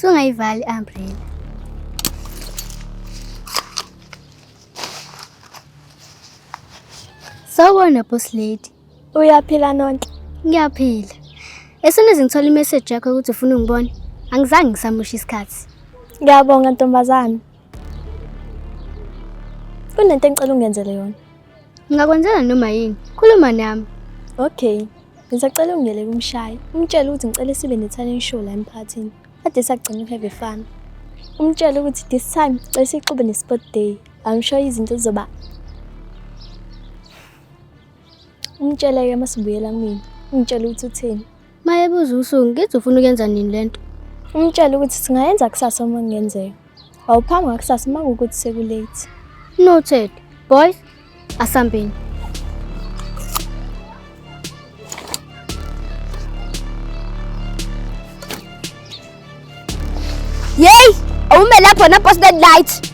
Sungayivali umbrella. Sawubona boss lady. Uyaphila Nonhle? Ngiyaphila. As soon as ngithola imessage yakho ukuthi ufuna ungibona, angizange ngisamusha isikhathi. Ngiyabonga ntombazane. Kunento engicela ungenzele yona. Ngingakwenzela noma yini. Khuluma nami. Okay. Ngisacela ungiyele kumshayi. Umtshele ukuthi ngicela sibe ne-talent show la emphakathini. Kade sagcina uku-have fun. Umtshele ukuthi this time ngicela sixube ne-sport day. I'm sure izinto zizoba. Umtshele-ke uma sibuyela kumina. Ungitshele ukuthi utheni. Mayebuza usuku ngithi ufuna ukuyenza nini lento. Umtshele ukuthi singayenza kusasa uma kungenzeka. Awuphambi ngakusasa uma kuwukuthi sekulate. Noted. Boys, asambeni. Yey, awume lapho na boss that light.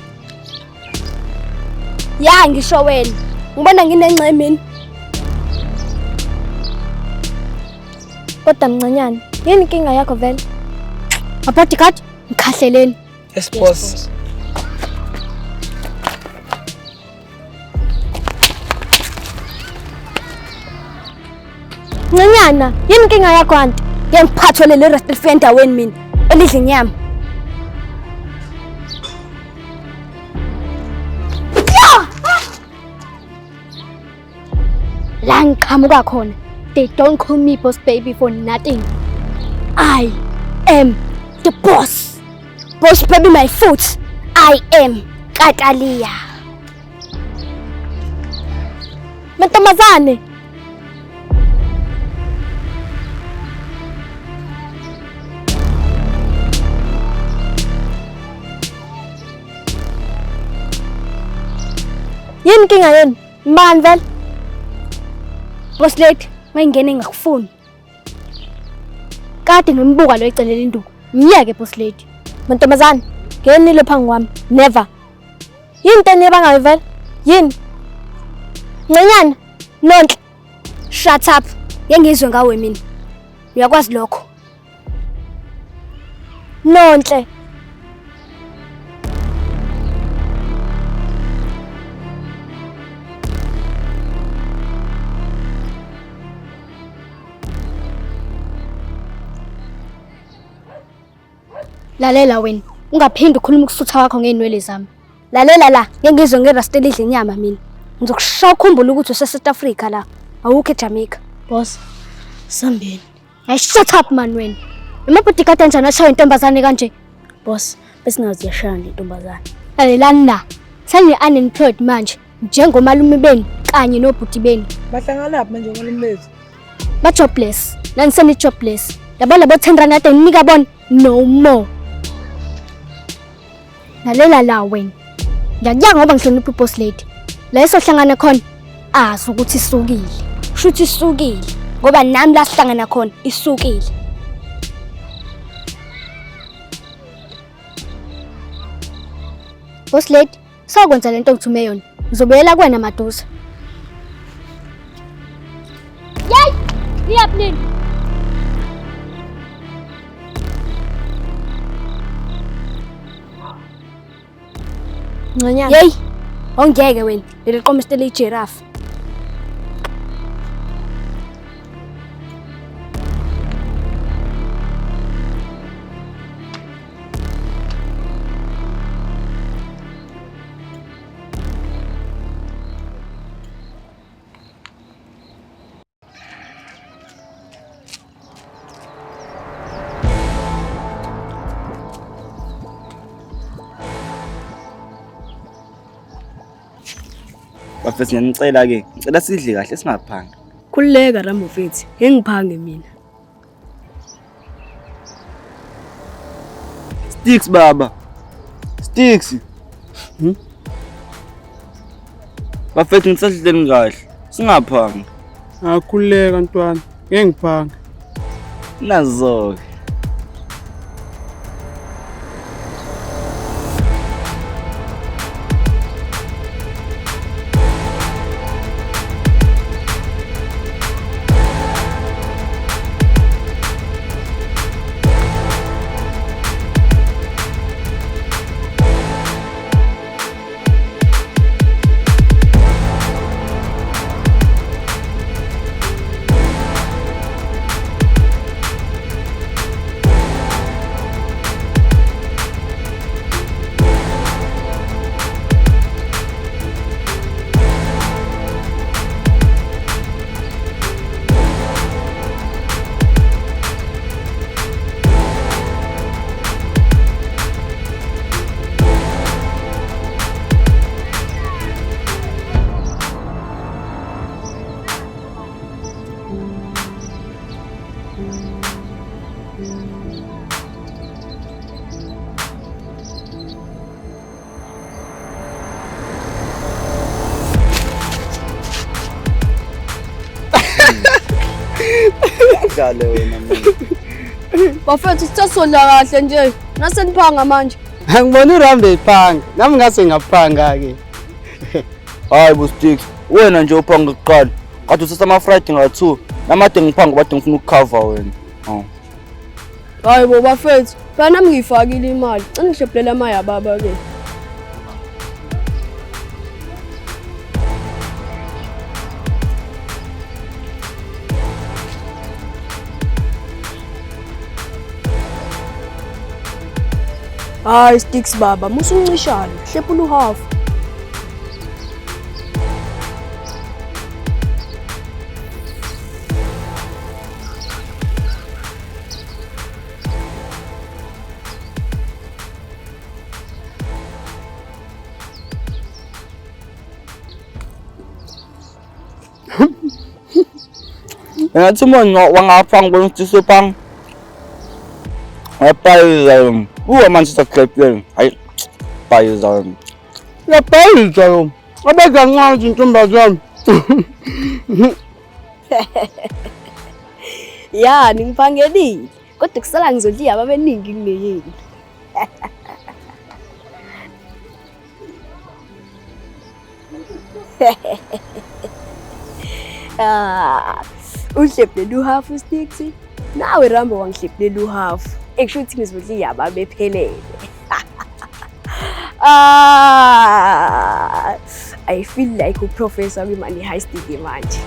Ya ngisho wena. Ngibona nginengxe mina. Kodwa mncanyane, yini inkinga yakho vele? Bodyguard, ngikhahleleni. Yes boss. Ncinyana, yini inkinga yakho anti? Ngeke ngiphathwe leli rest elifika endaweni mina. Elidla inyama. La ngiqhamuka khona. They don't call me boss baby for nothing. I am the boss. Boss baby my foot. I am Katalia. Mantombazane! Yini inkinga yenu? Mbani vele? Boss lady, mayingene ngakufuni. Kade ngimbuka lo ecelela induku. Myeke boss lady. Mantombazane, ngeke nilwe phambi kwami. Never. Yini into enibangayo vele? Yini? Ncinyana, Nonhle. Shut up. Ngeke ngizwe ngawe mina. Uyakwazi lokho. Nonhle. Lalela wena. Ungaphindi ukhuluma ukusutha kwakho ngeenwele zami. Lalela la, ngeke ngizwe ngerasta elidla inyama mina. Ngizokushaya ukhumbule ukuthi use South Africa la. Awukho eJamaica. Boss, sambeni. Hey, shut up man wena. Ama-bodyguard anjani ashaya intombazane kanje? Boss, besingazi yashaya lentombazane. Lalelani la. Seni unemployed manje njengomalume benu kanye nobhuti benu. Bahlanganaphi manje omalume bethu? Ba jobless. Nani seni jobless. Yabo labo 10 rand ade ninika bona no more. Lalela la wena. Ngiyakuyanga ngoba ngihlonipha uboss lady. La esohlangana khona azi ukuthi isukile. Shuthi isukile ngoba nami la sihlangana khona isukile. Boss lady, sawukwenza lento ongithume yona. Ngizobuyela kuwena maduze. Yey! Niyaphi nini? Ncinyana. Yey, ongeke wena. Leli qoma eliyigiraffe. Bafethu ngiyanicela ke, ngicela sidle kahle singaphangi. Khululeka Rambo mfethu, ngeke ngiphange mina. Sticks baba. Sticks. Bafethu ngisadleni kahle, singaphangi. Akhululeka ntwana, ngeke ngiphange. Nazo ke. Ngidlale wena mina. Bafethu sithe sodla kahle nje. Naseniphanga manje. Angiboni uRambo ephanga. Nami ngase ngaphanga ke. Hayi bo Sticks, wena nje uphanga kuqala. Kade uthatha ama-Friday nga-2, namade ngiphanga bade ngifuna ukukhava wena. Oh. Hayi bo bafethu, phela nami ngiyifakile imali. Cela ngihlephulela amaya baba ke. Hayi Sticks baba, musuncishana, hlephula uhafu. Ngathi uma wangapha ngibona ukuthi usepanga. Ngiyabhayiza yona. Uwa manje sakuhlephela. Hayi. Bhayiza yona. Uyabhayiza lo. Abeka ncane intombazane. Ya, ningiphangelile. Kodwa kusala ngizodliya ababeningi kuneyini. Ah, uhlephulela uhafu Sticks. Nawe Rambo wangihlephulela uhafu. Ekusho ukuthi ngizodliya ababephelele. Ah, I feel like uprofessor kwi-Money Heist ke manje.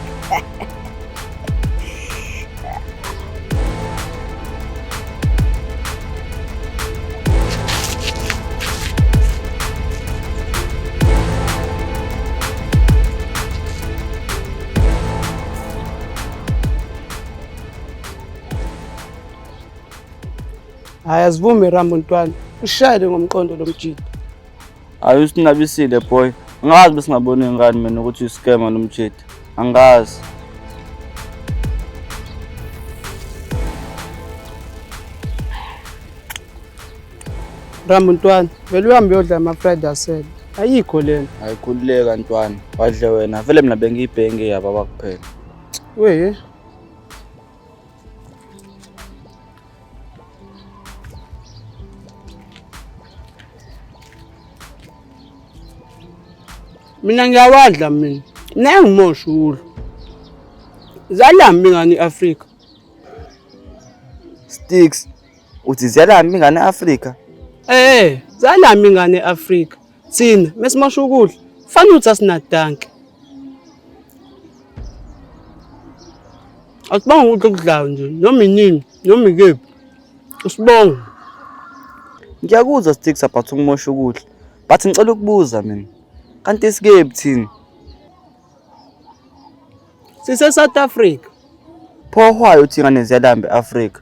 Hayi asivume Rambo ntwana. Ushayele ngomqondo lo mjita. Hayi usinabisile boy. Angazi besingaboni ngani mina ukuthi uyiskema lo mjita. Angazi. Rambo ntwana, vele uhambe uyodla ama-Friday asele. Ayikho lena. Hayi khululeka ntwana. Wadle wena. Vele mina bengiyibhenge yababa kuphela. Weye. Mina ngiyawadla mina. Mina angimoshi ukudla. Zalamba ingane i-Afrika. Sticks, uthi ziyalamba ingane e-Afrika? Eh, zalamba ingane e-Afrika. Thina mesimosha ukudla, fanele ukuthi asinadanki. Asibonge ukudla okudlayo nje, noma inini, noma ikephi. Usibonge. Ngiyakuzwa Sticks about ukumosha ukudla. But ngicela ukubuza mina. Kanti sikephi thina? Sise South Africa. Pho why uthi ingane ziyalamba e-Afrika?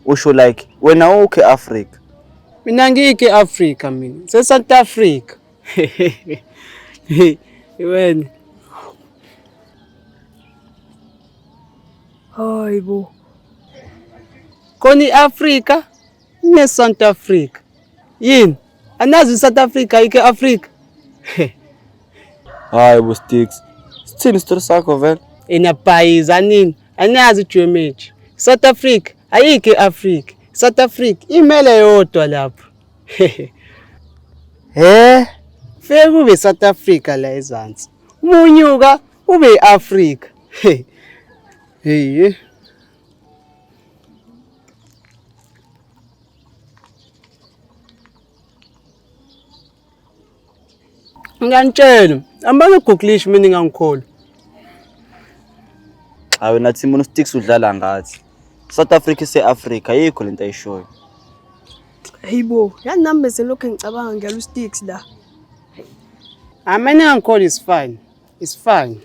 Usho like wena ukho e-Afrika. Mina ngikho e-Afrika mina. Se South Africa. Wena. Hayi bo. Khona i-Afrika ne-South Africa. Yini? Anazi i-South Africa ayikho e-Afrika? Hayi bo Sticks. Sithini isitori sakho vele? Inabhayiza nini? Anazi i-geometry. South Africa ayikho e-Afrika. South Africa imele yodwa lapho. He? Fike kube South Africa la ezansi. Umunyuka ube i-Afrika. Hey. Ngiyanitshela, ambane ugooglisha mina ngangikholwa. Cha wena Timon Sticks udlala ngathi. South Africa ise-Africa ayikho lento ayishoyo. Hayibo, yani nami bese lokho ngicabanga ngiyalo Sticks la. Amene ngangikholwa is fine. It's fine.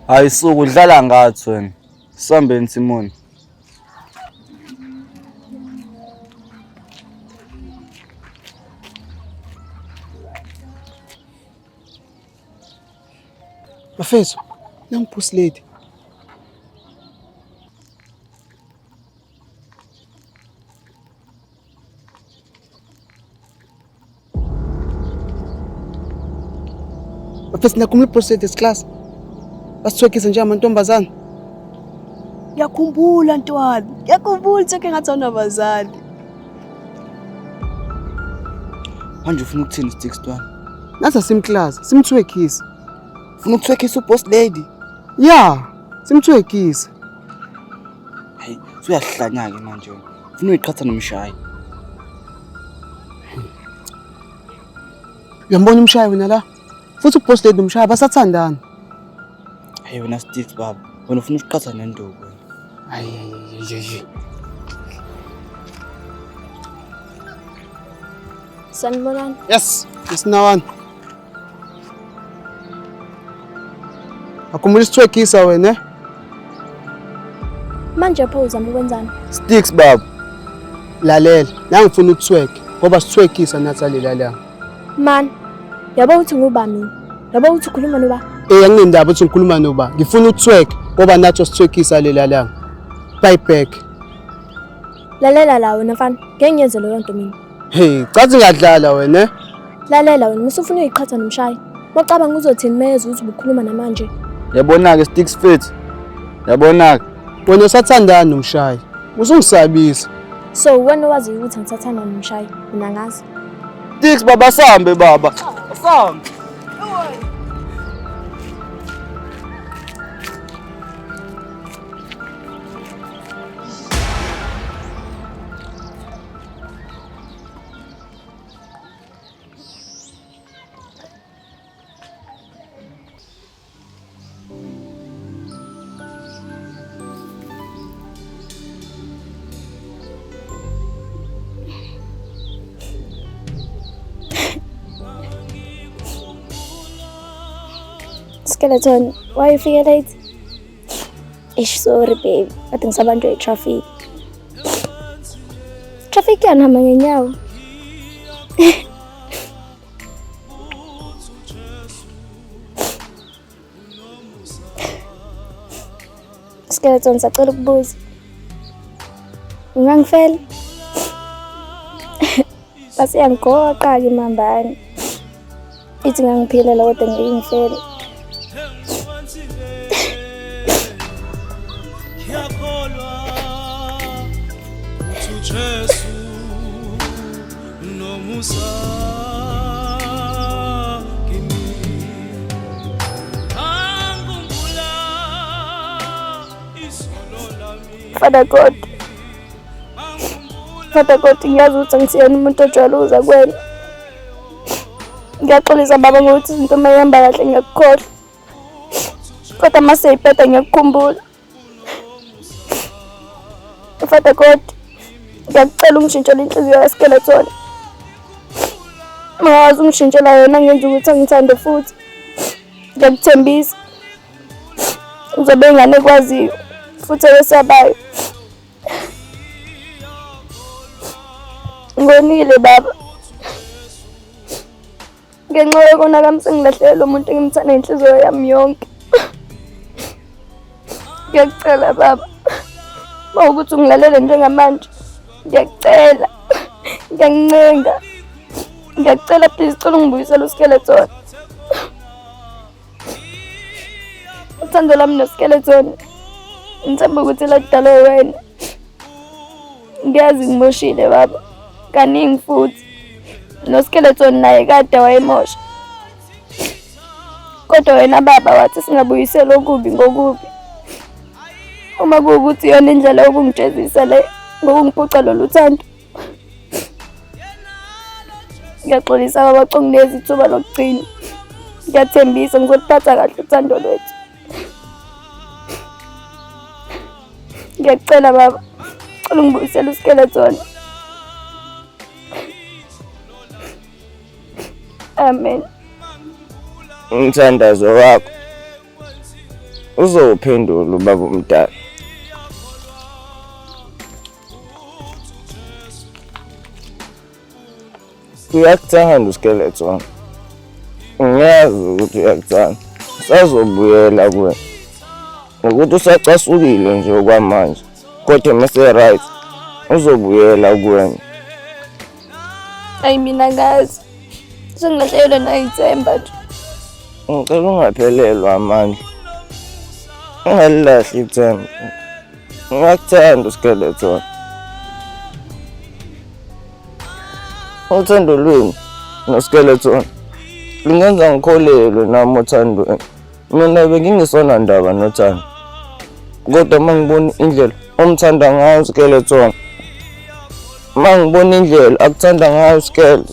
Hayi suku udlala ngathi wena. Sambeni Timon. Bafethu, nangu lady. Bafethu nakhumula boss lady class. Basithwekise njengamantombazane. Ngiyakhumbula ntwana. Ngiyakhumbula ukuthi ngathi awunabazali. Manje ufuna ukuthini Sticks ntwana? Nathi asimklazi, simthwekise. Ufuna ukuthwekisa uboss lady? Ya, simthwekise. Hayi, usuyahlanya-ke manje wena. Ufuna uyiqhatha nomshayi. Uyambona umshayi wena la? Futhi uboss lady nomshayi basathandana. Hayi wena Sticks baba, wena ufuna ukuqhatha nenduku wena. Hayi hayi hayi. Sanibonani. Yes, isinawana. Akhumbula isithwekisa wena. Eh? Manje pho uzama ukwenzani? Sticks baba. Lalela, nangifuna ukuthweke ngoba sithwekisa nathi alela langa. Man, yabo ukuthi nguba mina. Yabo ukuthi ukhuluma noba. Eh anginendaba ukuthi ngikhuluma noba. Ngifuna ukuthweke ngoba nathi sithwekisa lela langa. Bye back. Lalela la wena mfana, ngeke ngiyenze leyo nto mina. Hey, cathi ngadlala wena. Eh? Lalela wena, musufuna uyiqhatha nomshayi. Wacabanga uzothini mezwe ukuthi ubukhuluma namanje? Yabona-ke Sticks fit. Yabona-ke. Wena usathandana nomshayi. Usungisabisa. So wena owaziyo ukuthi angisathanda nomshayi, mina ngazi. Sticks baba sambe baba. Sambe. Skeleton, why you fike late? Ish, sorry babe. Kade ngisabanjwe i-traffic. Traffic yanihamba ngenyawo. Skeleton, ngisacela ukubuza. Ungangifela? Base yangigoqa-ke imambane. Ithi ngangiphilela kodwa ngeke ngifele. Father God. Father God, ngiyazi ukuthi angisiyena umuntu ojwayele ukuza kuwena. Ngiyaxolisa baba ngokuthi izinto uma ihamba kahle ngiyakukhohlwa. Kodwa uma seyibheda ngiyakukhumbula. Father God, ngiyakucela ungishintshele inhliziyo kaSkeleton. Ungawazi ungishintshela yona ngenza ukuthi angithande futhi. Ngiyakuthembisa. Ngizobe ingane ekwaziyo futhi eyesabayo. Ngonile baba. Ngenxa yokona kwami sengilahlekelwe umuntu engimthanda ngenhliziyo yami yonke. Ngiyakucela baba. Uma ukuthi ungilalele njengamanje, ngiyakucela. Ngiyakuncenga. Ngiyakucela please cela ungibuyisele uSkeleton. Uthando lwami noSkeleton. Ngithemba ukuthi ladalwe wena. Ngiyazi ngimoshile baba. Kaningi futhi. NoSkeleton naye kade wayemosha. Kodwa wena baba wathi singabuyisela okubi ngokubi. Uma kuwukuthi iyona indlela yokungijezisa le ngokungiphuca lolu thando. Ngiyaxolisa baba conginikeza ithuba lokugcina. Ngiyathembisa ngizoliphatha kahle uthando lwethu. Ngiyakucela baba, cela ungibuyisele uSkeleton. Amen. Umthandazo wakho uzowuphendula ubaba omdala. Uyakuthanda uSkeleton. Ngiyazi ukuthi uyakuthanda. Usazobuyela kuwena. Ngokuthi usacasukile nje okwamanje. Kodwa mase right uzobuyela kuwena. Ayi mina ngazi. Sengilahlekelwe nayithemba nje. Ngicela ungaphelelwa amandla. Ungalilahli ithemba. Ngiyakuthanda uSkeleton. Uthando lwenu noSkeleton lungenza ngikholelwe nami othandweni. Mina bengingesona ndaba nothando. Kodwa uma ngibona indlela omthanda ngayo uSkeleton, uma ngibona indlela akuthanda ngayo uSkeleton,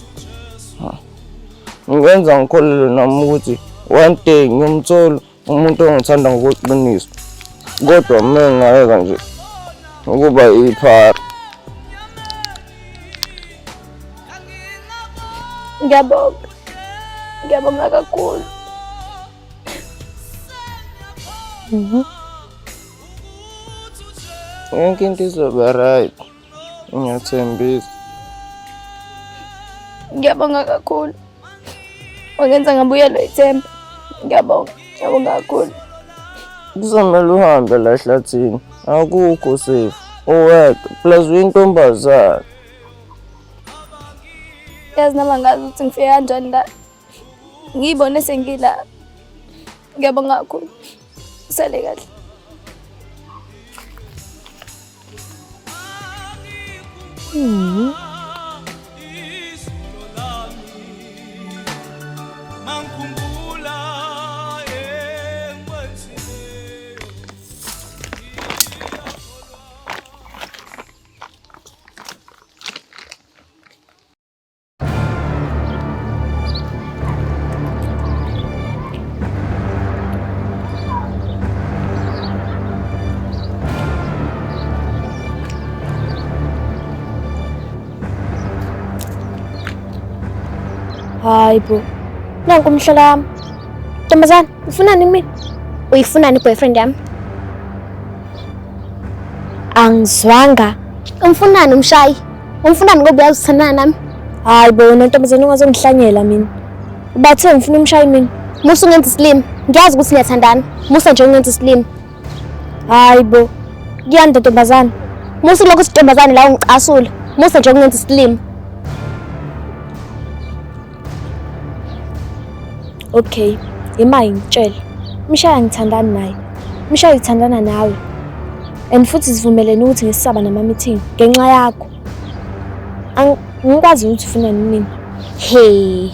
ngenza ngikholelwe nami ukuthi one day ngiyomthola umuntu ongithanda ngokweqiniso. Kodwa uma ngingayeka nje ukuba iphara. Ngiyabonga. Ngiyabonga kakhulu. Yonke into izoba right. Ngiyathembisa. Ngiyabonga kakhulu. Wangenza ngabuyelwa ithemba. Ngiyabonga. Ngiyabonga kakhulu. Kuzomele uhambe la ehlathini. Akukho safe. Uwedwa plus uyintombazane. Yazi nami angazi ukuthi ngifike kanjani la. Ngiyibone sengila. Ngiyabonga kakhulu. Usale kahle. Hayi bo. Nanku umhlola wami. Ntombazane, ufunani kumina? Uyifunani i-boyfriend yami? Angizwanga. Umfunani umshayi? Umfunani ngoba uyazi uthandana nami? Hayi bo, wena ntombazane ungazongihlanyela mina. Ubathe ngifuna umshayi mina. Musa ungenza isilima. Ngiyazi ukuthi niyathandana. Musa nje ungenza isilima. Hayi bo. Kuyanda ntombazane. Musa lokhu ntombazane la ungicasula. Musa nje ungenza isilima. Okay, imali ngitshele. Umshayi angithandani naye. Umshayi uthandana nawe. And futhi sivumelene ukuthi ngisaba nama-meeting ngenxa yakho. Angikwazi ukuthi ufunani mina. Hey.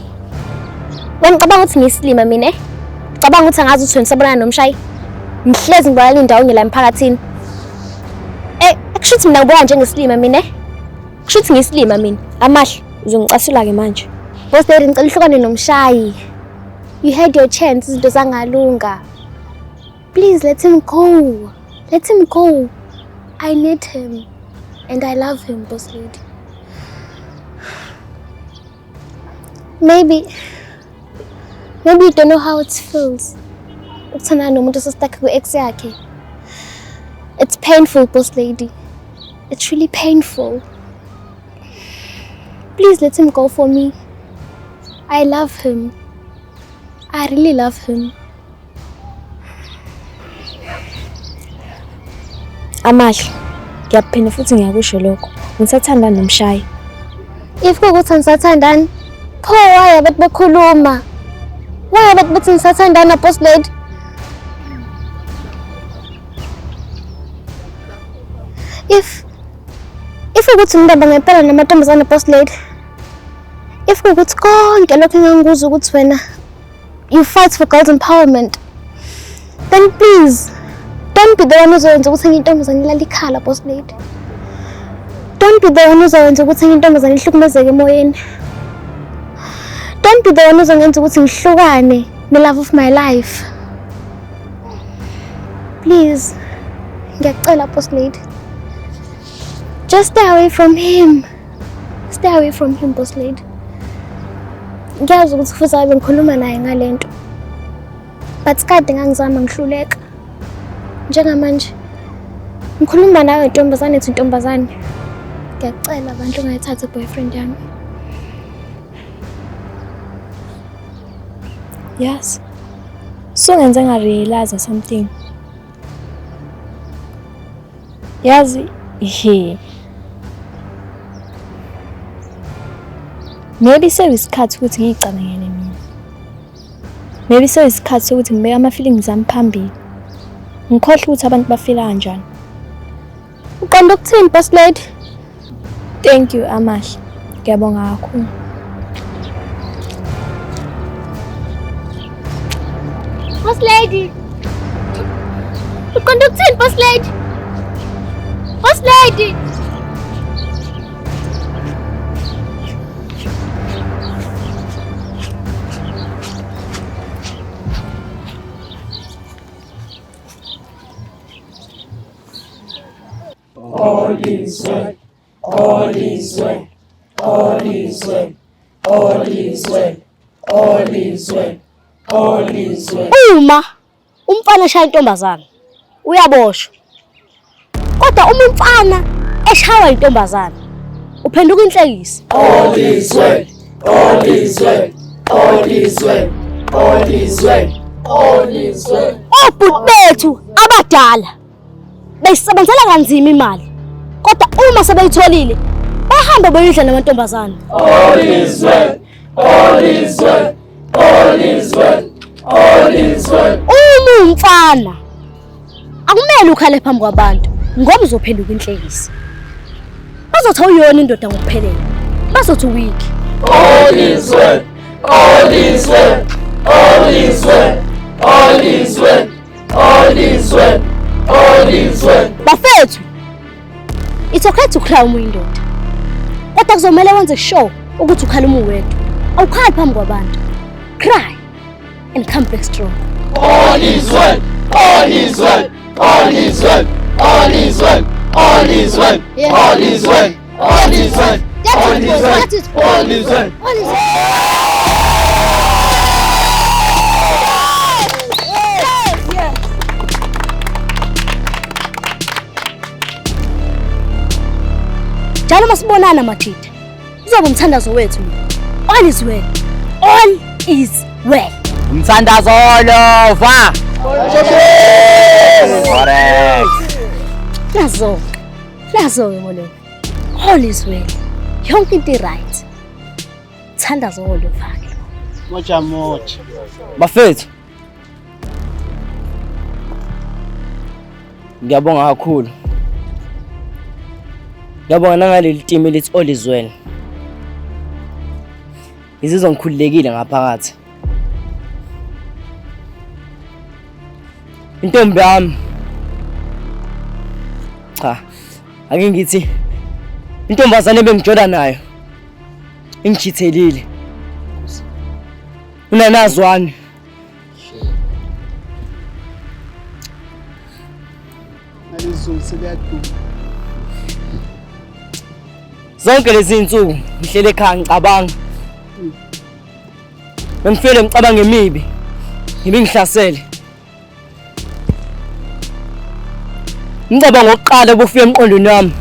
Wena ucabanga ukuthi ngiyisilima mina? eh? Ucabanga ukuthi angazi ukuthi wena usabonana nomshayi? Ngihlezi ngibonana indawonye la emphakathini. Eh, kusho ukuthi mina ngibona njengesilima mina? eh? Kusho ukuthi ngiyisilima mina. Amahle, uzongicasula-ke manje. Boss lady, ngicela uhlukane nomshayi. You had your chance, izinto zangalunga. Please let him go. Let him go. I need him. And I love him, boss lady. Maybe you don't know how it feels. Ukuthandana nomuntu osestuck ku-ex yakhe. It's painful, boss lady. It's really painful. Please let him go for me. I love him. I really love him. Amahle, ngiyaphinda futhi ngiyakusho lokho. Ngisathandana nomshayi. If kuwukuthi anisathandani, pho why abantu bekhuluma? Why abantu bethi nisathandana, boss lady? If ukuthi ngibamba ngempela namantombazane, boss lady. If kuwukuthi konke lokhu engangikuzwa ukuthi wena you fight for girls empowerment, then please don't be the one ozoyenza ukuthi enye intombazane ilale ikhala, boss lady. Don't be the one ozoyenza ukuthi enye intombazane ihlukumezeke emoyeni. Don't be the one ozongenza ukuthi ngihlukane ne-love of my life. Please, ngiyacela, boss lady. Just stay away from him. Stay away from him, boss lady. Ngiyazi ukuthi futhi abe ngikhuluma naye ngalento. But kade ngangizama ngihluleka. Njengamanje ngikhuluma nawe ntombazane ethi ntombazane. Ngiyacela abantu ungayithathi boyfriend yami. Yes. Sungenze ngarealize something. Yazi, he. Maybe sekuyisikhathi ukuthi ngiyicabangele mina. Maybe sekuyisikhathi sokuthi ngibeke ama-feelings ami phambili. Ngikhohlwa ukuthi abantu bafila kanjani. Uqonda ukuthini boss lady? Thank you Amahle. Ngiyabonga kakhulu. Boss lady. Uqonda ukuthini boss lady? Boss lady. All is well, all is well, all is well, all is well, all is well, all is well. Uma umfana eshaya intombazana uyaboshwa. Kodwa uma umfana eshawa intombazana uphenduka inhlekisa. All is well, all is well, all is well, all is well, all is well. Obhuti bethu abadala beyisebenzela kanzima imali. Kodwa uma sebeyitholile bahamba bayidla namantombazana. All is well, all is well, all is well, all is well. Uma umfana akumele ukhale phambi kwabantu ngoba uzophenduka inhlekisa. Bazothi awuyona indoda ngokuphelele. Bazothi weak. All is well, all is well, all is well, all is well, all is well, all is well. Bafethu, it's okay to cry uma uyindoda. Kodwa kuzomele wenze sure ukuthi ukhala uma uwedwa. Awukhali phambi kwabantu. Cry and come back strong. All is well, all is well, all is well, all is well, all is well, all is well, all is well, all is well, all is well. All is well. Njalo masibonana mathitha. Uzoba umthandazo wethu lo. All is well. All is well. Umthandazo olova. Correct. Nazo. Nazo ke molo. All is well. Yonke into right. Thandazo olova ke. Moja moja. Bafethu. Ngiyabonga kakhulu. Ngiyabonga nangaleli team elithi all is well. Ngizizwa ngikhululekile ngaphakathi. Intombi yami. Cha. Ake ngithi intombazane ebengijola nayo ingijithelile. Unanazwani. Nalizulu seliyaduma. Zonke lezi insuku ngihlele ekhaya ngicabanga. Bengifile ngicabanga emibi. Ngibe ngihlasele. Umcabango wokuqala obufika emqondweni wami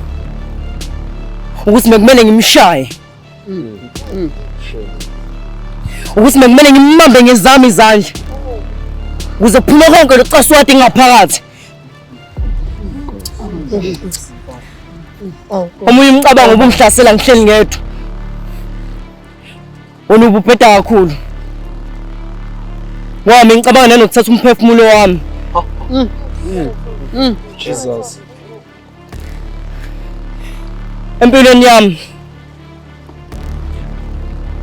ukuthi bekumele ngimshaye. Ukuthi bekumele ngimbambe ngezami izandla. Ukuze kuphume konke lokucaswati ngaphakathi. Omunye umcabango ubungihlasela ngihleli ngedwa. Wona ububheda kakhulu. Wami ngicabanga nanokuthatha umphefumulo wami. Jesus. Empilweni yami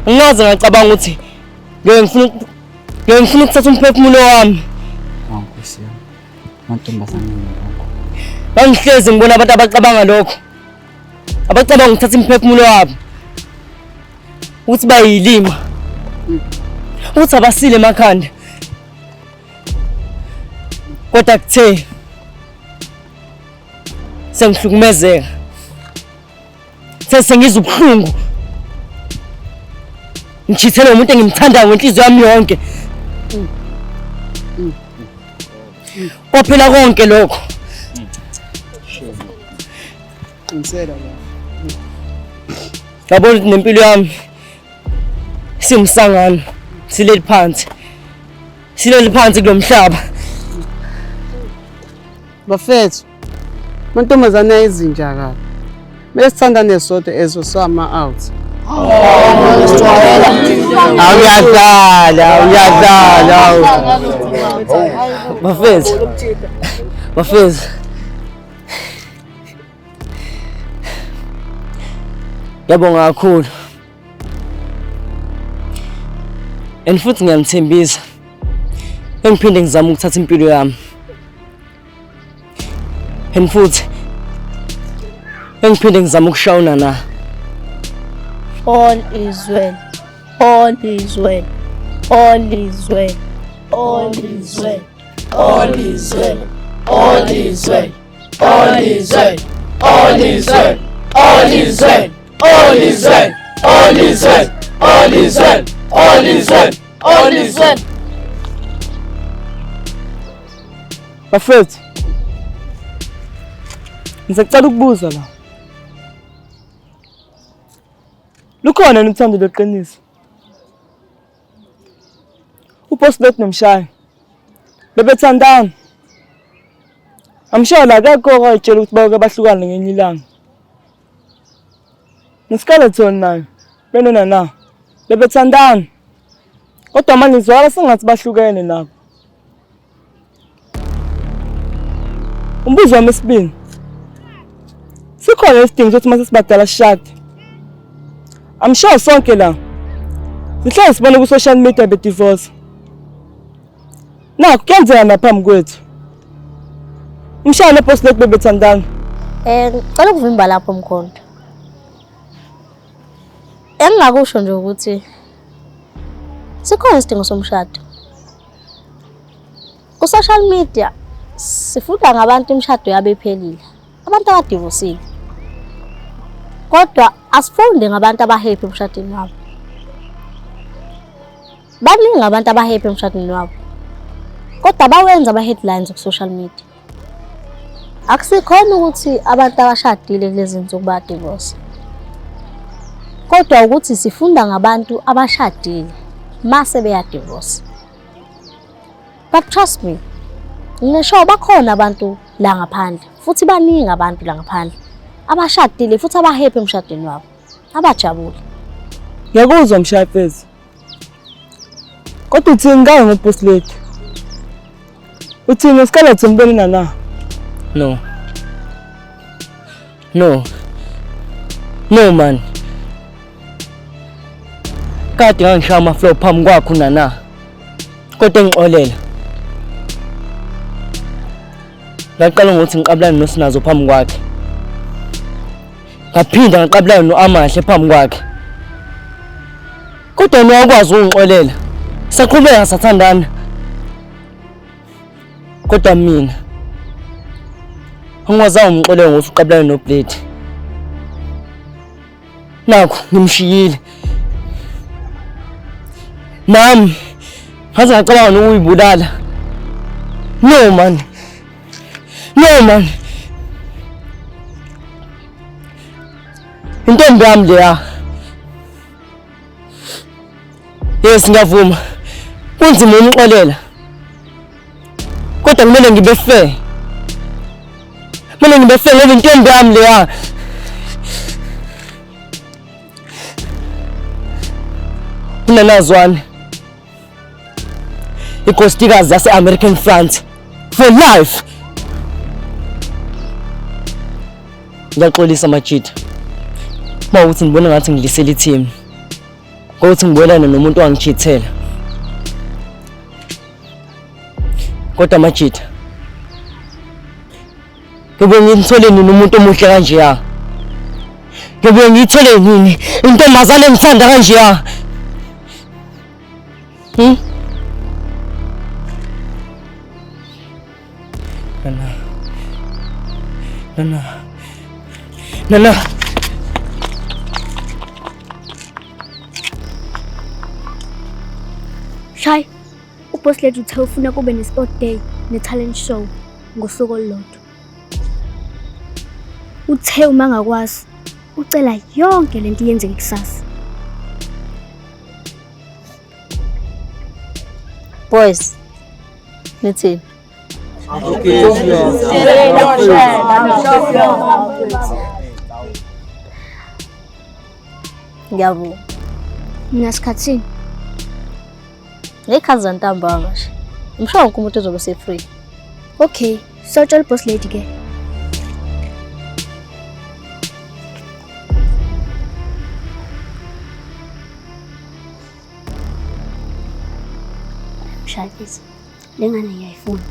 ngingaze ngacabanga ukuthi ngeke ngifuna ukuthatha umphefumulo wami. Nkosi yami. Mantombazane ngakho. Ngangihlezi ngibona abantu abacabanga lokho. Abacabanga ukuthatha imphefumulo wabo. Ukuthi bayilima. Ukuthi abasile emakhanda. Kodwa kuthe sengihlukumezeka. Sesengizwa ubuhlungu. Ngijithele umuntu engimthandayo ngenhliziyo yami yonke. Kwaphela konke lokho. Qinisela baba. Ngabona ukuthi nempilo yami siwumsangano, sileli phansi. Sileli phansi kulomhlaba. Bafethu, amantombazane ayizinja kabi. Kumele sithandane sodwa as osama out. Awuyadlala, awuyadlala. Bafethu. Bafethu. Ngiyabonga kakhulu. And futhi ngiyanithembisa. Engiphinde ngizama ukuthatha impilo yami. And futhi engiphinde ngizama ukushawuna na. All is well. All is well. All is well. All is well. All is well. All is well. All is well. All is well. All is well. All is well. All is well. All is well. All is well. All is well. Bafethu. Ngisacela ukubuza la. Lukhona yini uthando lweqiniso? UBoss Lady noMshayi bebethandana. I'm sure la akekho owayetshela ukuthi bake bahlukane ngelinye ilanga. NoSkeleton naye benoNana bebethandana. Kodwa manje ngizwakala sengathi bahlukene nabo. Umbuzo wami wesibili. Sikhona isidingo sokuthi uma sesibadala sishade. I'm sure sonke la sihlale sibona ku-social media bedivorce. Nakho kuyenzeka naphambi kwethu. Umshaya noBoss Lady bebethandana. Ngicela ukuvimba lapho Mkhonto. Engingakusho nje ukuthi sikhona isidingo somshado. Ku-social media sifunda ngabantu imishado yabo iphelile, abantu abadivosile. Kodwa asifundi ngabantu aba-happy emshadweni wabo. Baningi abantu aba-happy emshadweni wabo. Kodwa bawenza ama-headlines ku-social media. Akusikhona ukuthi abantu abashadile kulezi zinsuku bayadivosa. Kodwa ukuthi sifunda ngabantu abashadile mase beyadivosa. But trust me, ngisho bakhona abantu la ngaphandle futhi baningi abantu la ngaphandle abashadile futhi aba-happy emshadweni wabo, abajabule. Ngiyakuzwa Mshayi mfethu. Kodwa uthini ngayo ngoBoss Lady? Uthini ngeSkeleton benoNana? No. No. No man. Kade ngangishaya ama-flow phambi kwakho Nana. Kodwa engixolela. Ngaqala ngokuthi ngiqabulane noSinazo phambi kwakhe. Ngaphinda ngaqabulana no-Amahle phambi kwakhe. Kodwa yena wakwazi ukungixolela. Saqhubeka sathandana. Kodwa mina angikwazanga umxolela ngokuthi uqabulane noBlade. Nakho ngimshiyile. Nami ngaze ngacabanga nokuyibulala. No man. No man. Intombi yami leya. Yes, ngiyavuma. Kunzima umxolela. Kodwa kumele ngibe fair. Kumele ngibe fair ngoba intombi yami leya. Unanazwane. Inkosikazi yase-American France for life. Ngiyaxolisa Majida. Uma ukuthi ngibona ngathi ngilisela i-team. Ngokuthi ngibuyelane nomuntu owangichithela. Kodwa Majida, ngibuye ngimthole nini umuntu omuhle kanjeya? Ngibuye ngiyithole nini intombazane engithanda kanjeya? Hmm? Nana. Nana. Nana. Shay, uBoss Lady uthe ufuna kube ne-sport day ne-talent show ngosuku olulodwa. Uthe uma ngakwazi ucela yonke lento iyenzeke kusasa. Boys, nithini? Ngiyavuma. Mina sikhathini? Ngey'khathi zantambama nje. Ngisho wonke umuntu uzobe ese-free. Okay, Sotshela boss lady ke. Mshayisi, le ngane ngiyayifuna.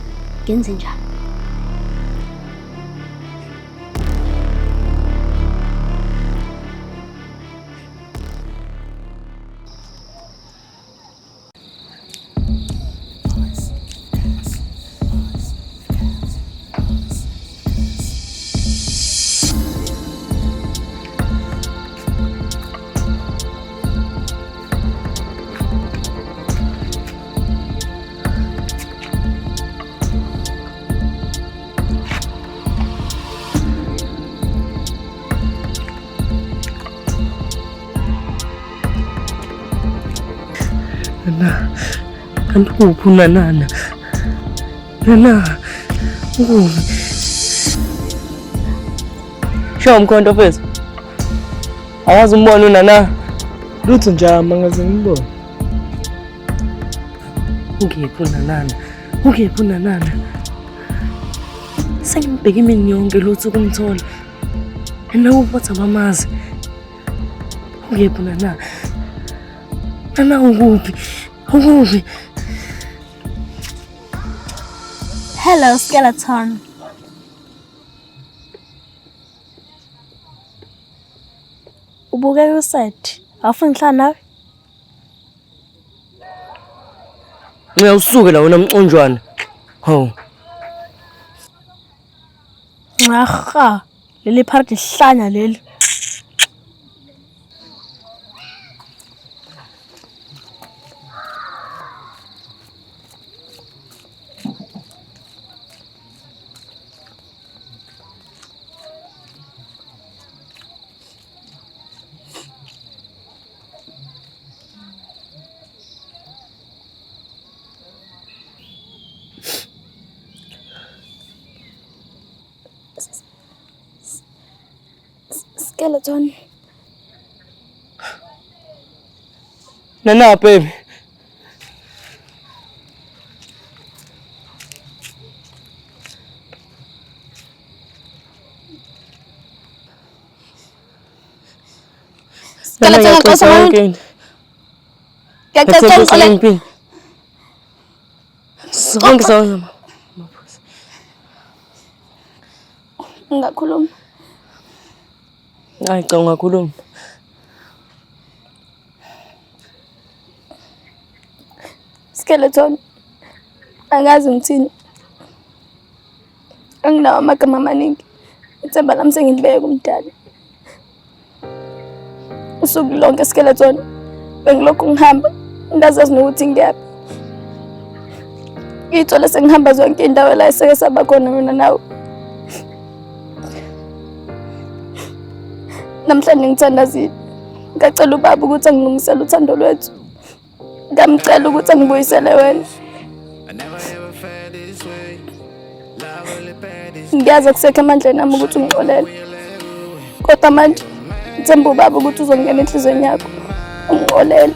Ngenze njani? Nana, kanti uphi unanana? Nana, ukuphi? Sho mkhonto mfethu. Awazi umbone unana? Lutho nje angaze ngibone. Ungephi unanana? Ungephi unanana? Sengimbheke imini yonke lutho ukumthola. And nawe ubathi abamazi. Ungephi unanana? Nana ukuphi? Ukuphi? Hello, skeleton. Ubukeka usad. Awufuni ngihlala nawe? Nxa usuke la wena mconjwana. Hawu. Nxarha, leli party hlanya leli. Skeleton. Nana baby. Skeleton, Nana ngixoxa ngiyaxolisa ngomuntu. yonke into. Ngiyacela Ngiyaxolisa ungixolele. yonke into. Sonke sawona. Ngingakhuluma. Hayi cha ungakhuluma. Skeleton. Angazi ngithini. Anginawo amagama amaningi. Ithemba lami sengilibeke kumdali. Usuku lonke Skeleton. Bengilokhu ngihamba. Ngingazazi nokuthi ngiyaphi. Ngiyithole sengihamba zonke iy'ndawo la eseke saba khona mina nawe. Namhlanje ngithandazile. Ngacela ubaba ukuthi angilungisele uthando lwethu. Ngamcela ukuthi angibuyisele wena. Ngiyazi akusekho emandleni ami ukuthi ungixolele. Kodwa manje ngithemba ubaba ukuthi uzongena enhliziyweni yakho. Ungixolele.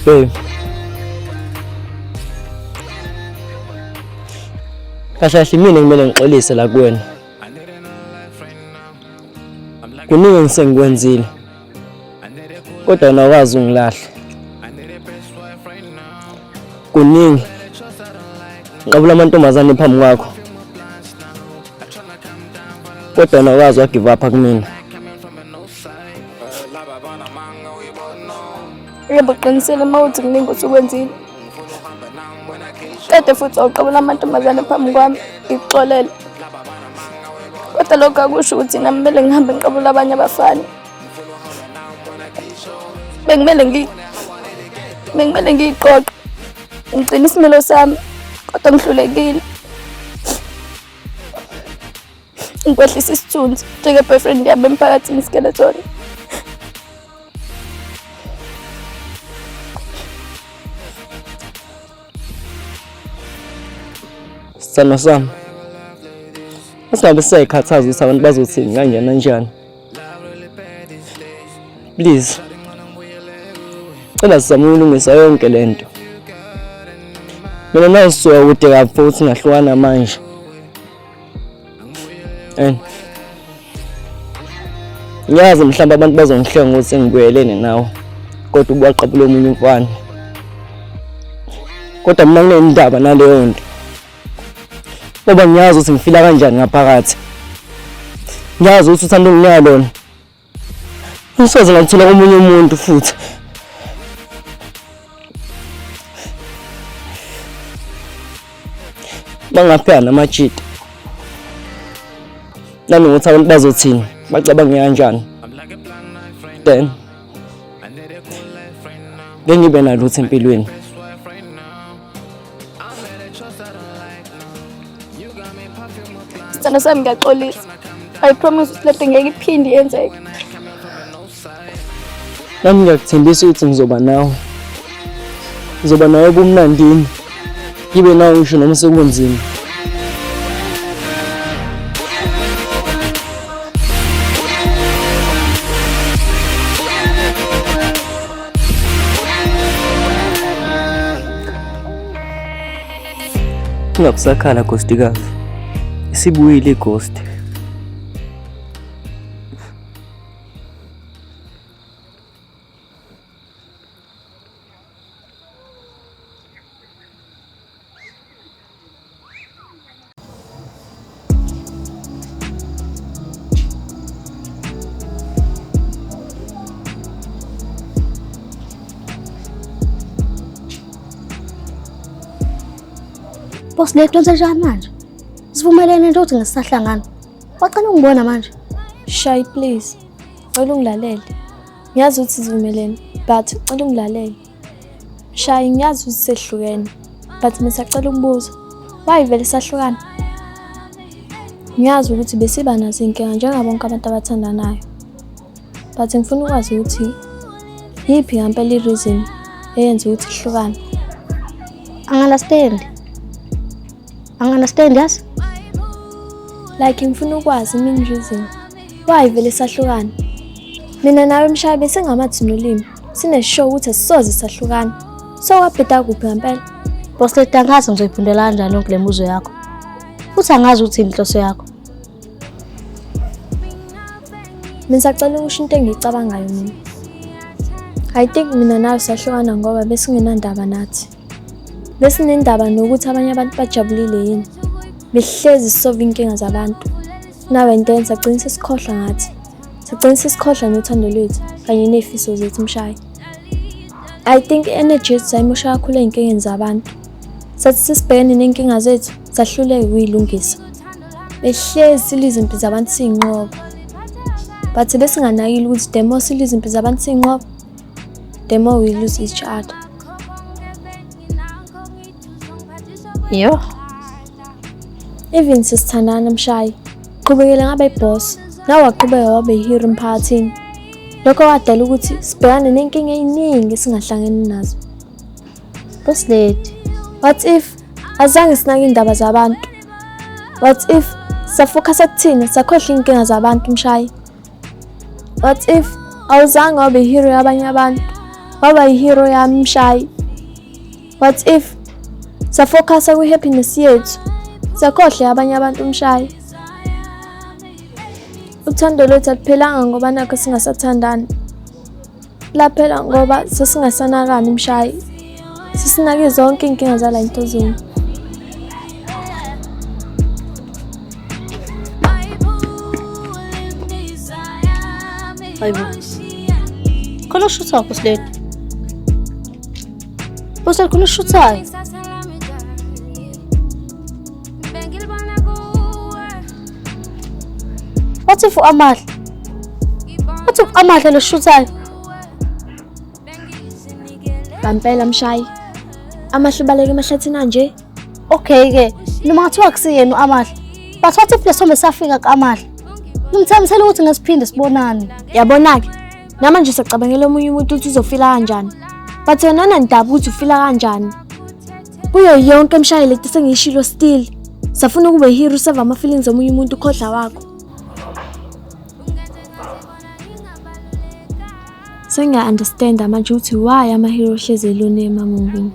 Babe. Kahle kahle mina kumele ngixolise la kuwena. Kuningi engisengikwenzile. Kodwa wena awazi ungilahle. Kuningi. Ngiqabula amantombazane phambi kwakho. Kodwa wena awazi wagive up kumina. Yebo qinisile uma uthi kuningi osukwenzile. Kade futhi wawuqabula amantombazane phambi kwami, ngikuxolele. Kodwa lokho akusho ukuthi nami kumele ngihambe ngiqabule abanye abafana. Bekumele ngi bekumele ngiyiqoqe. Ngigcine isimilo sami kodwa ngihlulekile. Ngikwehlisa isithunzi njenge-boyfriend yami emphakathini Skeleton. Sithandwa sami. Asingabe sisayikhathaza ukuthi abantu bazothini kanjani kanjani. Please. Cela sizame ukulungisa yonke le nto. Mina nawe sisuka kude kabi futhi singahlukana manje. And ngiyazi mhlawumbe abantu bazongihlenga ukuthi sengibuyelene nawe kodwa ubaqabula omunye umfana. Kodwa mina nginendaba naleyo nto. Ngoba ngiyazi ukuthi ngifila kanjani ngaphakathi. Ngiyazi ukuthi uthando onginika lona. Ngisoze ngalithola komunye umuntu futhi. Bangaphela namajita. Nanokuthi abantu bazothini, bacabange kanjani. Then ngeke ngibe nalutho empilweni. Sithando sami ngiyaxolisa. I promise ukuthi lento ngeke iphinde yenzeke. Nami ngiyakuthembisa ukuthi ngizoba nawe. Ngizoba nawe ebumnandini. Ngibe nawe ngisho noma sekunzima. Ungakusakhala ghostikazi. Isibuyile ighost. Boss le donsa njani manje? Sivumelene nje ukuthi ngisisahlangana. Wacela ungibona manje. Shay please. Cela ungilalele. Ngiyazi ukuthi sivumelene but cela ungilalele. Shayi ngiyazi ukuthi sehlukene but ngisacela ukubuza why vele sahlukana? Ngiyazi ukuthi besiba nazo iy'nkinga njengabonke abantu abathandanayo but ngifuna ukwazi ukuthi yiphi ngampela i-reason eyenza ukuthi sihlukane. Angi-understand. Angi-understand yazi. Like ngifuna ukwazi main reason why vele sahlukana. Mina nawe mshaya besingamathi nolimi sineshow ukuthi asisoze sahlukana. So kwabheda kuphi ngempela? Boss lady angazi ngizoyiphendula kanjani yonke le mibuzo yakho. Futhi angazi ukuthi inhloso yakho. Mina ngisacela ukusho into engiyicabangayo mina. I think mina nawe sahlukana ngoba besingenandaba nathi. Besinendaba nokuthi abanye abantu bajabulile yini. Behlezi sisova iy'nkinga zabantu. Now and then sagcina sesikhohlwa ngathi. Sagcina sesikhohlwa nothando lwethu kanye ney'fiso zethu mshayi. I think i-energy yethu sayimosha kakhulu ey'nkingeni zabantu. Sathi sesibhekene ney'nkinga zethu sahluleka ukuy'lungisa. Behlezi silwa izimpi zabantu siy'nqoba. But besinganakile ukuthi the more silwa izimpi zabantu siy'nqoba, the more we lose each other. Yo. Even sisithandana mshayi, qhubekele ngabe iboss, nawe waqhubeka wabe hero emphakathini. Lokho kwadala ukuthi sibhekane nenkinga eziningi esingahlangene nazo. Boss lady. What if azange sinake indaba zabantu? What if safocusa kuthina sakhohlwa iy'nkinga zabantu mshayi? What if awuzange wabe hero yabanye abantu, waba yihero yami mshayi? What if safocusa kwi-happiness yethu, sakhohlwa abanye abantu mshayi? Uthando lwethu aluphelanga ngoba nakho singasathandani. Laphela ngoba sesingasanakani mshayi. Sisinake zonke iy'nkinga zala entozini. Hayibo. Khona oshuthayo boss lady. Boss lady khona oshuthayo. What if u-Amahle? What if u-Amahle lo shuthayo? Ngampela mshayi. Amahle ubaleka emahlathini anje. Okay ke, noma ngathiwa akusiyena u-Amahle. But what if lesithombe safika ku-Amahle? Ngimthembisele ukuthi ngesiphinde sibonane. Yabona-ke, namanje usacabangela omunye umuntu ukuthi uzofila kanjani. But wena anandaba ukuthi ufila kanjani. Kuyo yonke emshayi leti sengiyishilo still. Safuna ukube hero useva ama-feelings omunye umuntu ukhohlwa wakho. Sengiya-understand-a manje ukuthi why ama-hero hlezi elone ema-movini.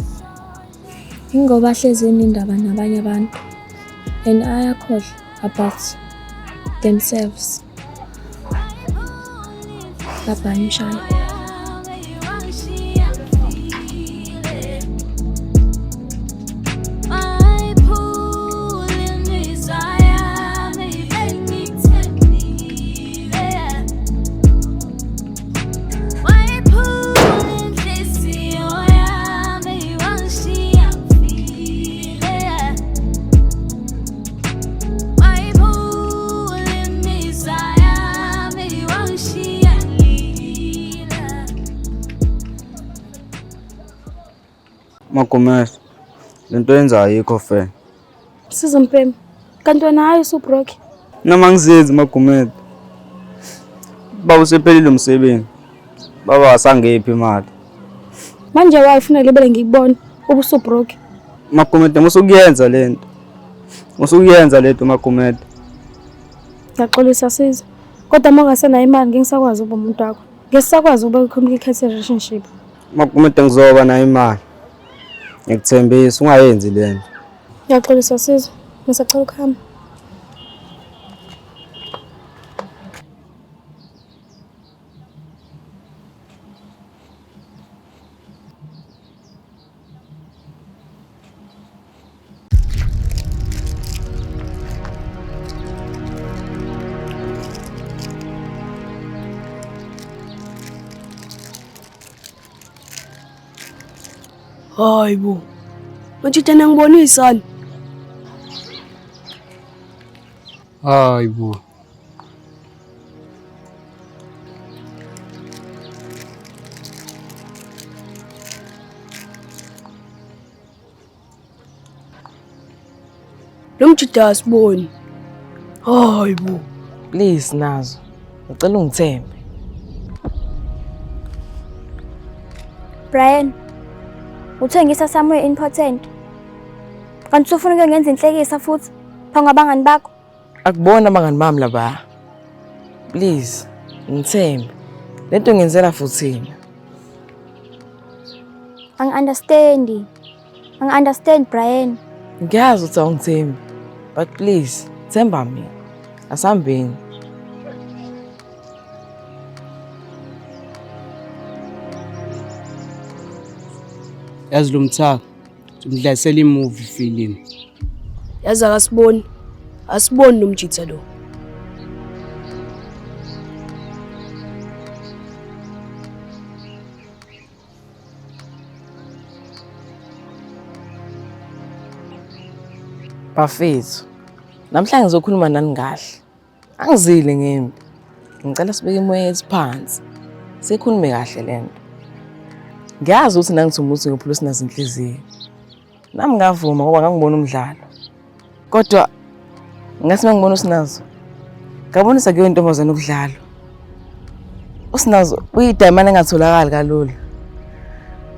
Ingoba ahlezi enendaba nabanye abantu and ayakhohlwa about themselves. Bye bye mshaya. Magomez, lento yenza ayikho fair. Siza mbhemu. Kanti wena hayi usubroke. Noma ngizenzi Magomez. Baba usephelile umsebenzi. Baba asangephi imali. Manje why ufuna libele ngikubona ubusubroke? Magomede musukuyenza lento. Musukuyenza lento Magomede. Ngiyaxolisa siza. Kodwa uma ungasenayo imali ngeke ngisakwazi ukuba umuntu wakho. Ngeke sisakwazi ukuba kwi-complicated relationship. Magomede ngizoba nayo imali. Ngikuthembisa ungayenzi lento. Ngiyaxolisa siza. Ngisacela ukuhamba. Hayi bo. Manje thina ngibonisani. Hayi bo. Lo mjida asiboni. Hayi bo. Please Nazo, ngicela ungithembe. Brian, uthe ngisa somewhere important. Kanti usufuna ukuyongenza inhlekisa futhi phambi kwabangani bakho? Akubona abangani bami laba. Please, ngithembe. Lento ngenzela futhina. Angi-understand. Angi-understand Brian. Ngiyazi ukuthi awungithembi, but please, themba mina. Asihambeni. Yazi lo mthaka umdlalisela imovie film. Yazi akasiboni. Asiboni lo mjitha lo. Bafethu, namhlanje ngizokhuluma nani kahle. Angizile ngempi. Ngicela sibeke imoya yethu phansi. Sikhulume kahle lento. Ngiyazi ukuthi nangithi umuthi ngiphula sinazo inhliziyo. Nami ngavuma ngoba ngangibona umdlalo. Kodwa ngathi mangibona usinazo ngabonisa kuyo intombazane ukudlala. Usinazo uyidayimane engatholakali kalula.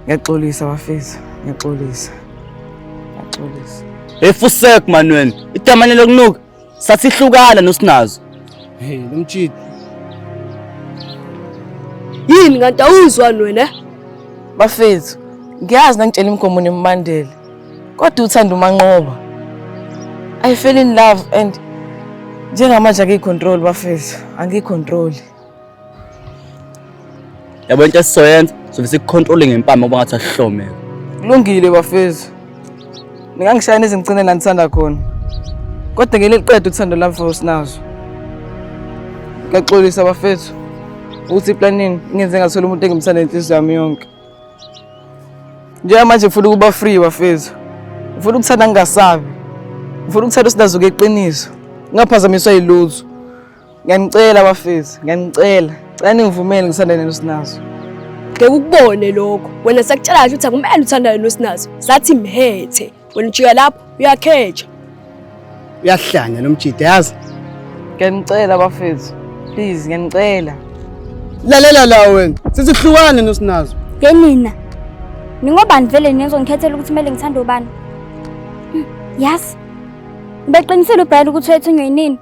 Ngiyaxolisa bafethu, ngiyaxolisa. Ngiyaxolisa. Hey fusek man wena, idamane lokunuka. Sasihlukana noSinazo. Hey lo mjidi. Yini kanti awuzwani wena? eh? Bafethu, ngiyazi nangitshela imigomo nemibandela. Kodwa uthanda umanqoba. I fell in love and njengamanje angiyicontrol bafethu, angiyicontrol. Yabo into esizoyenza, sobe sikucontrol ngempama ngoba ngathi asihlomeke. Kulungile bafethu. Ningangishaya nizingicine la nithanda khona. Kodwa ngeke liqede uthando lami for Sinazo. Ngiyaxolisa bafethu ukuthi iplanini ingenze ngathola umuntu engimthanda inhliziyo yami yonke. Njengamanje ngifuna ukuba free bafethu. Ngifuna ukuthanda ngingasabi. Ngifuna ukuthanda uSinazo ngeqiniso. Ngingaphazamiswa yilutho. Ngiyanicela bafethu, ngiyanicela. Cela ningivumele ngisandane noSinazo. Ngeke ukubone lokho. Wena sakutshela kahle ukuthi akumele uthandane noSinazo. Sathi mhethe. Wena ujika lapho uyakheja. Uyahlanya lo mjida yazi. Ngiyanicela bafethu. Please ngiyanicela. Lalela la wena. Sesihlukane noSinazo. Ye nina. Ningobani vele nizongikhethela ukuthi kumele ngithande ubani? Yazi. Ubeqinisile uBrian ukuthi wethunywe yinini.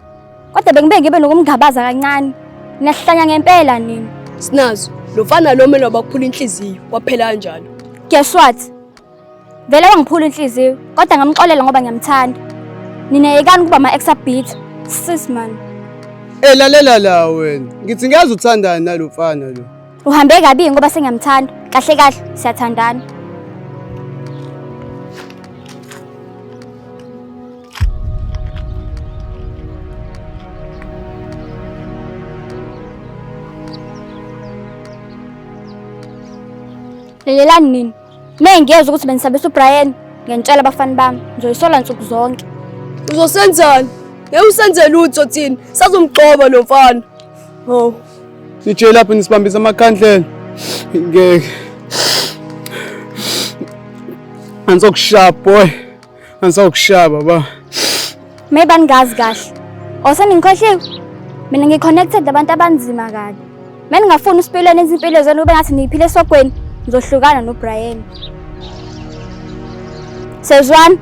Kodwa bengibe ngibe nokumngabaza kancane. Niyahlanya ngempela nina. Sinazo, lo mfana lo mele wabakuphula inhliziyo, kwaphela kanjalo. Guess what? Vele wangiphula inhliziyo, kodwa ngamxolela ngoba ngiyamthanda. Nina yekani ukuba ama-ex abhitha. Sis man. Eh lalela la wena. Ngithi ngiyazi uthandana nalo mfana lo. Uhambe kabi ngoba sengiyamthanda. Kahle kahle siyathandana. Lalelani nini? Mengiyezwa ukuthi benisabisa uBrian, ngiyanitshela abafana bami, ngizoyisola nsuku zonke. Uzosenzani? Ngeke usenze lutho thina. Sazomgxoba lo mfana. Oh. Nitshele lapho nisibambisa amakhandlela. Ngeke. Angisokushaya boy. Angisokushaya baba. Maybe angazi kahle. Oseningikhohliwe. Mina ngiconnected abantu abanzima kabi. Mina ngingafuni usipilweni izimpilo zenu kube ngathi niyiphile esogweni. Ngizohlukana noBrian. Sezwana.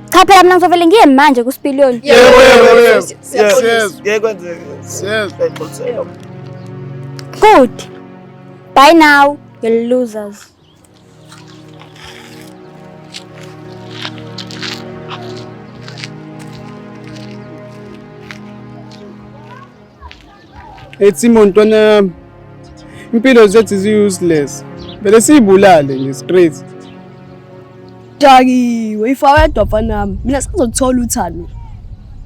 Cha phela mina ngizovele ngiye manje kuSpiliyoni. Yebo yebo yebo. Siyezwa. Ngeke kwenzeke. Siyezwa. Good. Bye now, you losers. Ethi ntwana yami. Impilo zethu zi-useless. Vele siyibulale nje straight. Dakiwe, ifa wedwa mfana wami. Mina sengizoluthola uthando.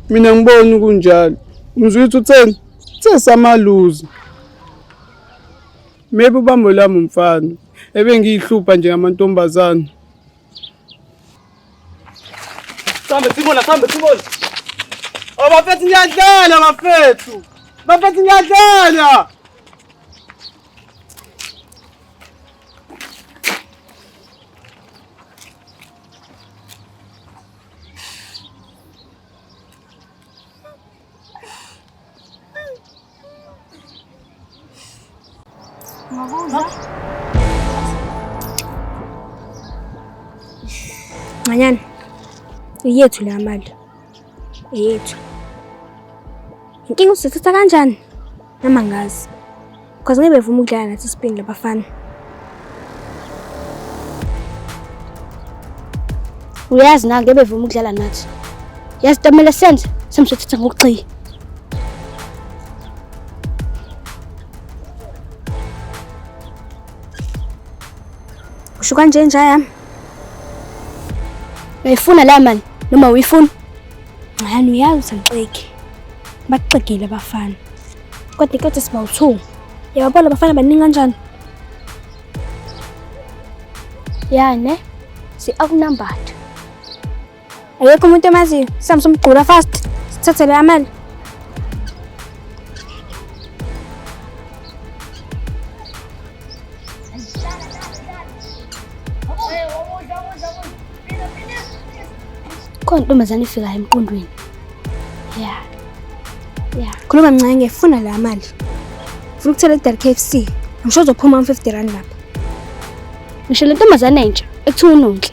Mina ngiboni kunjalo. Umzwithu utheni? Uthe samaluzi. Maybe ubambo lami umfana. Ebengiyihlupha nje ngamantombazane. Sambe Simona, sambe Simona. Oh bafethu ngiyadlala bafethu. Bafethu ngiyadlala. Ncanyana, eyethu leya mali. Eyethu. Inkinga usithatha kanjani? Nami angazi. Because ngeke bevume ukudlala nathi isipini labafana. Uyazi na ngeke bevume ukudlala nathi. Yazi into kumele senze semsothatha ngokugcina. Usho kanje nja yami. Uyayifuna la mali noma uyifuna? Ncanyana uyazi ukuthi angixegi. Baxegile abafana. Kodwa inkothi siba u-2. Uyababona abafana baningi kanjani? Ya ne? Si outnumbered. Akekho umuntu emaziyo. Sihambe somgqula fast. Sithathe leya mali. Khona intombazane ifikayo emqondweni. Ya. Ya. Khuluma mncane ngiyafuna leya mali. Ngifuna ukuthola idal KFC. Ngisho uzophuma 50 rand lapha. Ngisho le ntombazane entsha ekuthiwa uNonhle.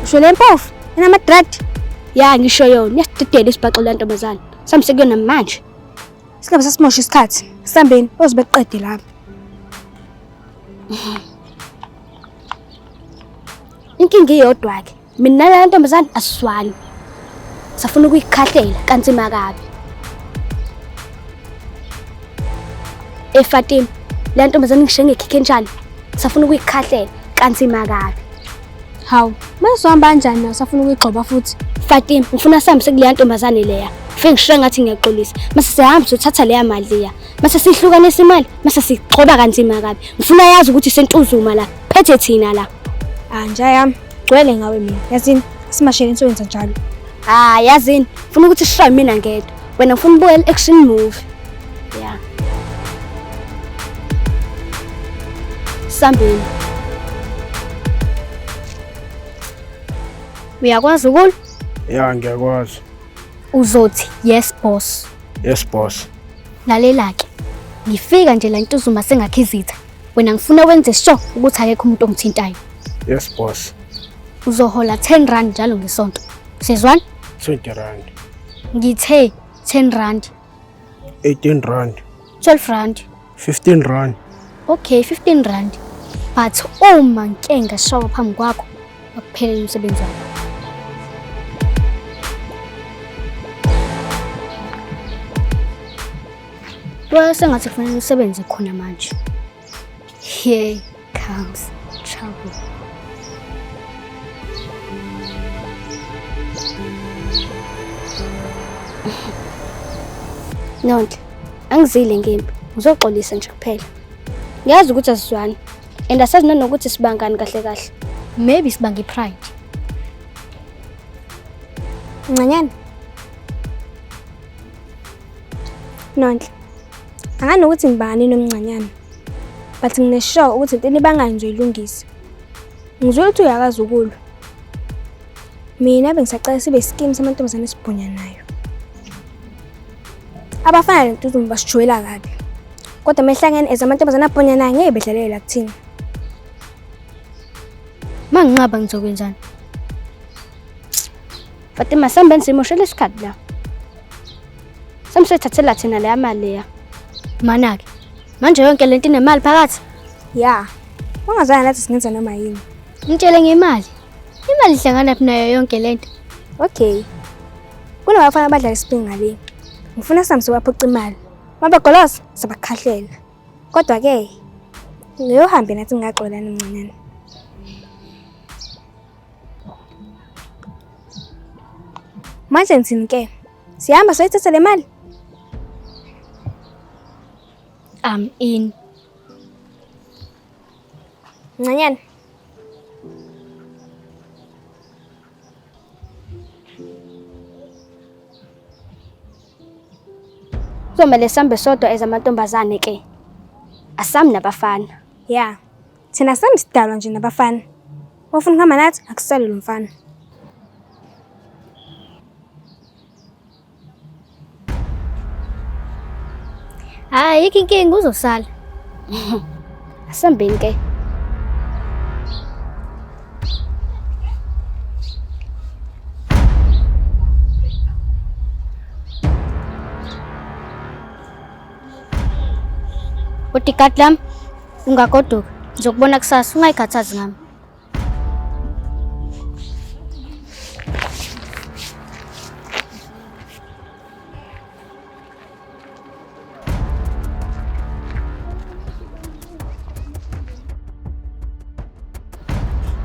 Usho le mpofu enama-dread. Ya ngisho yona iyasidedela isibhaxo le ntombazane. Samse kuyona manje. Singabe sasimosha isikhathi. Sihambeni oze beqede lapha. Inkinga iyodwa ke. Mina nale ntombazane asizwani. Safuna ukuyikhahlela kanzima kabi. EFatima, le ntombazane ngisho ngekhikhe njani. Safuna ukuyikhahlela kanzima kabi. Hawu, manje sohamba kanjani nawe usafuna ukuyigxoba futhi? Fatima, ngifuna sihambe sekuleya ntombazane leya. Ngifike ngisho ngathi ngiyaxolisa. Mase sihamba sothatha leya mali leya. Mase sihlukanisa imali, mase sigxoba kanzima kabi. Ngifuna yazi ukuthi sentuzuma la. Phethe thina la. Ah nja yami, gcwele ngawe mina. Yazini, simashele soyenza njalo. Ah, yazini, ngifuna ukuthi sishaye mina ngedwa. Wena ngifuna ubukele action movie. Yeah. Sambeni. Uyakwazi ukulwa? Ya ngiyakwazi. Uzothi yes boss. Yes boss. Lalela ke. Ngifika nje la Ntuzuma sengakhizitha. Wena ngifuna wenze sure ukuthi akekho umuntu ongithintayo. Yes boss. Uzohola 10 rand njalo ngesonto. Sizwana? 20 rand. Ngithe 10 rand. 18 rand. 12 rand. 15 rand. Okay, 15 rand. But uma ngike ngashawa phambi kwakho, akuphelele umsebenzi wakho. Well, sengathi kufanele usebenze khona manje. Here comes trouble. Nonhle, angizile ngempi. Ngizoxolisa nje kuphela. Ngiyazi ukuthi asizwani and asazi nanokuthi sibangani kahle kahle. Maybe sibanga i-pride. Ncanyana. Nonhle. Angani ukuthi ngibangani nomncanyana. But ngine-sure ukuthi into enibangayo ngizoyilungisa. Ngizwe ukuthi uyakwazi ukulwa. Mina bengisacela sibe isikimu samantombazane esibhunya nayo. Abafana lentuzuma basijwayela kabi. Kodwa mehlangene as amantombazane abhunya nayo ngeke bedlalele la kuthina. Manginqaba ngizokwenzani? Fatima, sambeni simoshela isikhathi la. Samsithathela thina leya mali leya. Mana-ke, manje yonke lento inemali phakathi? Ya, ungazange nathi singenza noma yini. Ngitshele ngemali. Imali ihlanganaphi nayo yonke lento? Okay. Kunabafana abadlala isipingi ngale. Ngifuna sihambe siyobaphuca imali. Mabagoloza sabakhahlela. Kodwa-ke ngiyohambe nathi ngingaxolani mncanyana. Manje ngithini ke? Sihamba soyithatha le mali? I'm in. Mncanyana. Kuzomele sihambe sodwa as amantombazane ke. Asami nabafana. Ya. Thina sami sidalwa nje nabafana. Ufuna ukuhamba nathi akusale lo mfana. Hayi, ayikho inkinga uzosala. Asambeni ke. Utikati lami ungagoduka. Ngizokubona kusasa, ungayikhathazi ngami.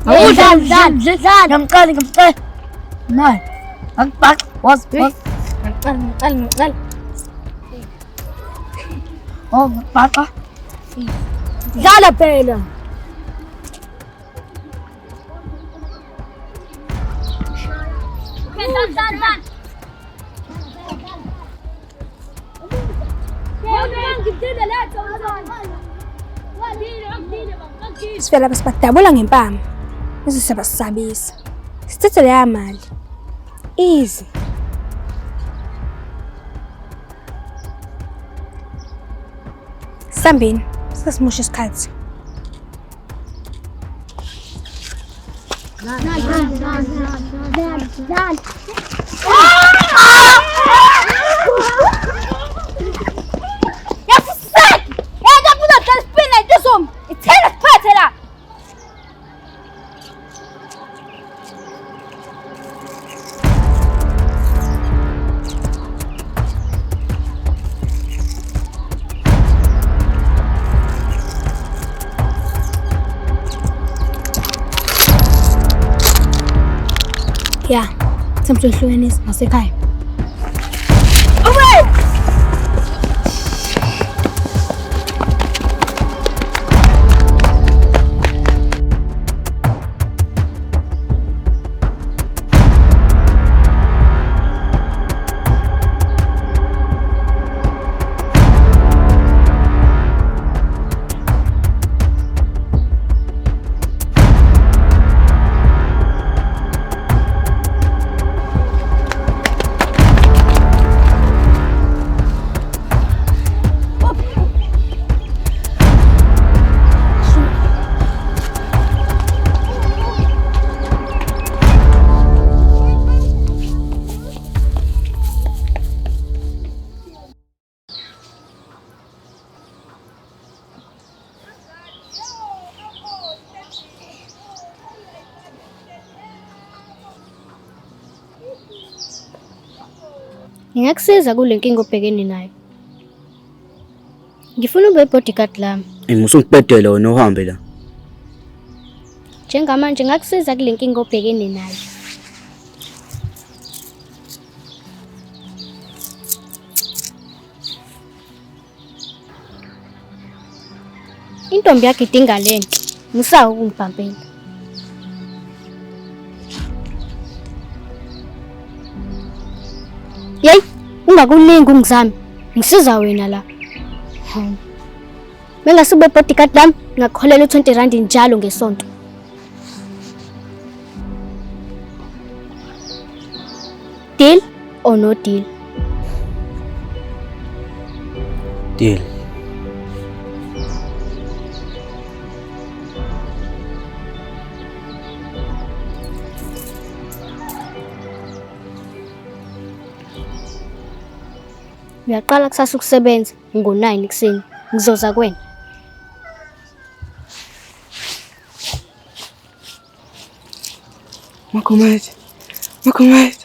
Ngiyamcela, ngiyamcela. Nayi. Angibhaqa, wazi, wazi. Ngiyamcela, ngiyamcela, ngiyamcela. Oh, ngibhaqa. Dlala phela. Sifela basibadabula ngempama. Bese siyabasabisa. Sithathe leya mali. Easy. Sambeni, sesimosha isikhathi. Ya, semhlohlukanisa ngasekhaya. Ngingakusiza kule nkinga obhekene nayo. Ngifuna ube bodyguard lami. Musungibhedele wena uhambe la. Njengamanje ngakusiza kule nkinga obhekene nayo. Intombi yakho idinga lento. Musa ukungibhampela. Yeyi, ungakulingi ungizame. Ngisiza wena la. Hawu. Mengase ube bodyguard lami, ngakukholela u-20 rand njalo ngesonto. Deal or no deal? Deal. Uyaqala kusasa ukusebenza ngo-9 ekuseni. Ngizoza kuwena. Makhumete. Makhumete.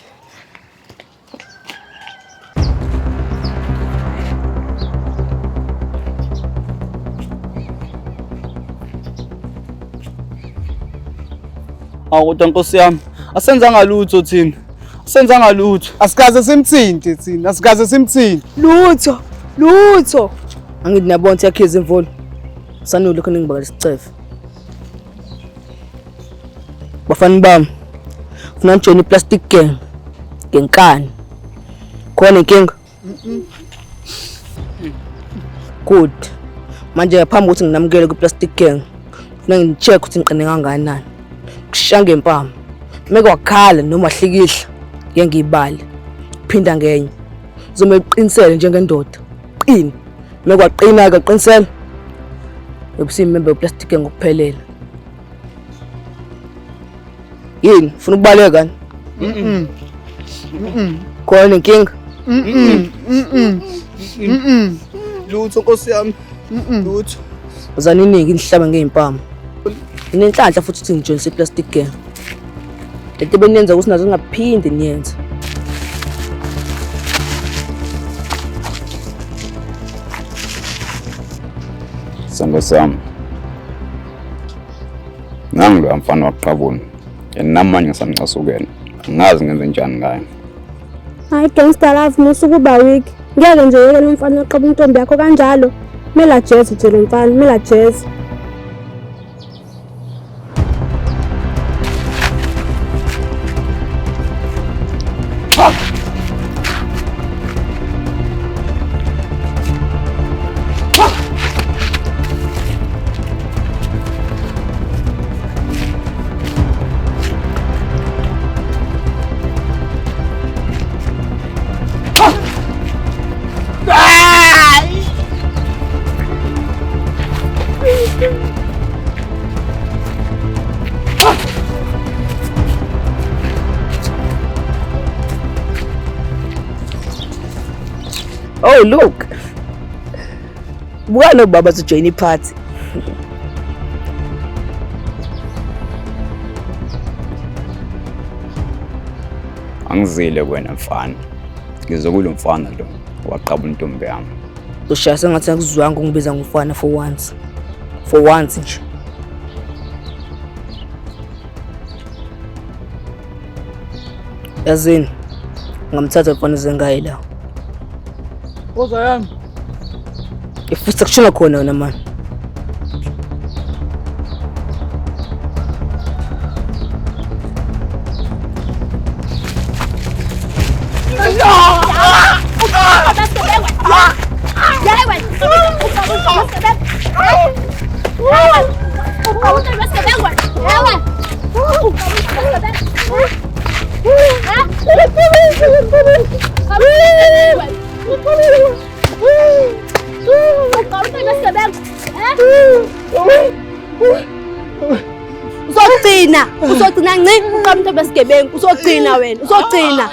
Awu kodwa nkosi yami, asenzanga lutho thina. Asenzanga lutho. Asikaze simthinte thina, asikaze simthinte. Lutho, lutho. Angithi niyabona ukuthi yakhiza imvula. Sanule khona ngibakela isicefe. Bafana bami. Funa nijoyine i-plastic gang ngenkani. Khona inkinga? Good. Manje ngaphambi kokuthi nginamukele kwi-plastic gang, funa ngi-check ukuthi ngiqine kangakanani. Kushaya ngempama. Meke wakhala noma wahlikihla, ngeke ngiyibale. Phinda ngenye. Uzomele uqinisele njengendoda. Qina. Meke waqina-ke qinisela. Ubusiyimembe we-plastic gang ngokuphelele. Yini? Ufuna ukubaleka? Mhm. Mhm. Khona inkinga? Mhm. Mhm. Mhm. Lutho nkosi yami. Lutho. Uzaniningi nihlaba ngey'mpama. Ninenhlanhla futhi ukuthi ngijoyinise i-plastic gang. Lento ebeniyenza ukuthi nazo ningaphinde niyenze. Sando sami. Nangu loya mfana waqabula. And namanje ngisamcasukela. Angazi ngenze njani ngaye. Hayi gangster love musa ukuba weak. Ngeke nje uyekele umfana oqaba intombi yakho kanjalo. Kumele ajeze nje lo mfana, kumele ajeze. Oh look. Buka lo baba sijoyina iphathi. Angizile kuwena mfana. Ngizokulo mfana lo waqaba intombi yami. Ushaya sengathi akuzwanga ungibiza ngomfana for once. For once nje. Yazini ngamthatha mfana zengayi la. Woza yami. Ifisa kushona khona wena mani. Uzogcina, uzogcina nci uqamba into besigebengu, uzogcina wena, uzogcina.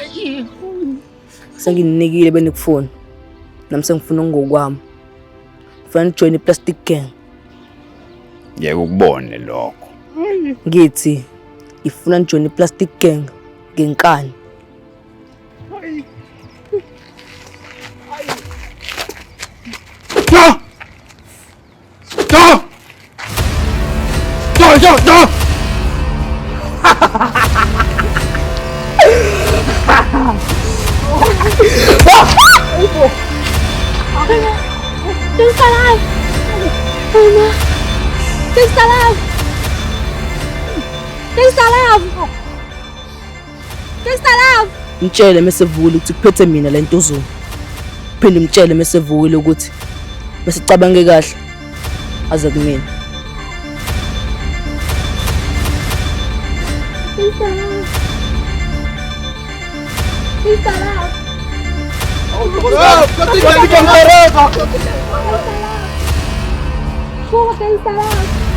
Senginikile benikufuna. Nami sengifuna okungokwami. Ngifuna nijoyine i-plastic gang. Ngeke ukubone lokho. Ngithi ifuna nijoyine i-plastic gang ngenkani. No! No! No, no, no! Gangsta love! Ano? Gangsta love! Gangsta love! Gangsta love! Mtshele mesevukile ukuthi kuphethe mina le ntuzuma. Phinde umtshele mesevukile ukuthi mesicabange kahle aze kumina. Gangsta love! Gangsta love! Gangsta love! Gangsta love!